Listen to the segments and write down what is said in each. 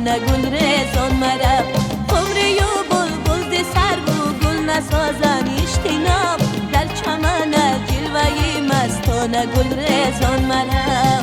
مستانه گل ریزان مرا. قمری و بلبل ز سرو و گل نسازن اجتناب، در چمن جلوه مستانه گل ریزان مرا.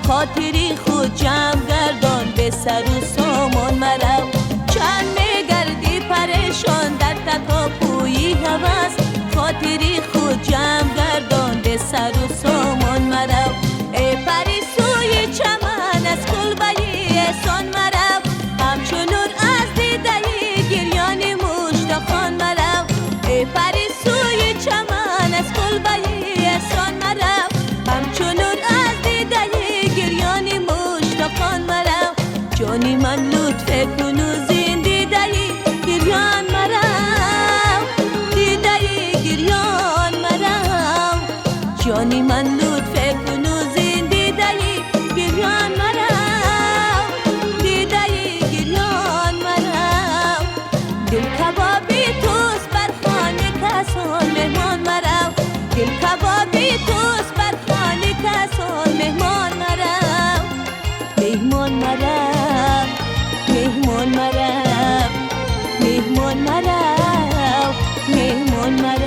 خاطری خود جمع گردان به سر و سامان مرو. چند میگردی پریشان در تکاپوی هوس، خاطری خود جمع گردان به سر و سامان مرو. ای پری سوی چمن از کلبه احسان مرو، همچون نور از دیده گریان مشتاقان مرو. ای پری سوی چمن از کلبه احسان مرو، همچون نور از دیده گریان مشتاقان مرو. جانی من لطف کن و زین دیده گریان مرو، دیده گریان مرو. جانی من لطف کن و زین دیده گریان مرو، دیده گریان مرو. دل کبابی توست بر خانه کسان مهمان مرو، دل کبابی توست بر خانه کسان مهمان مرو. مهمان مرو، مهمان مرو، مهمان مرو، مهمان مرو.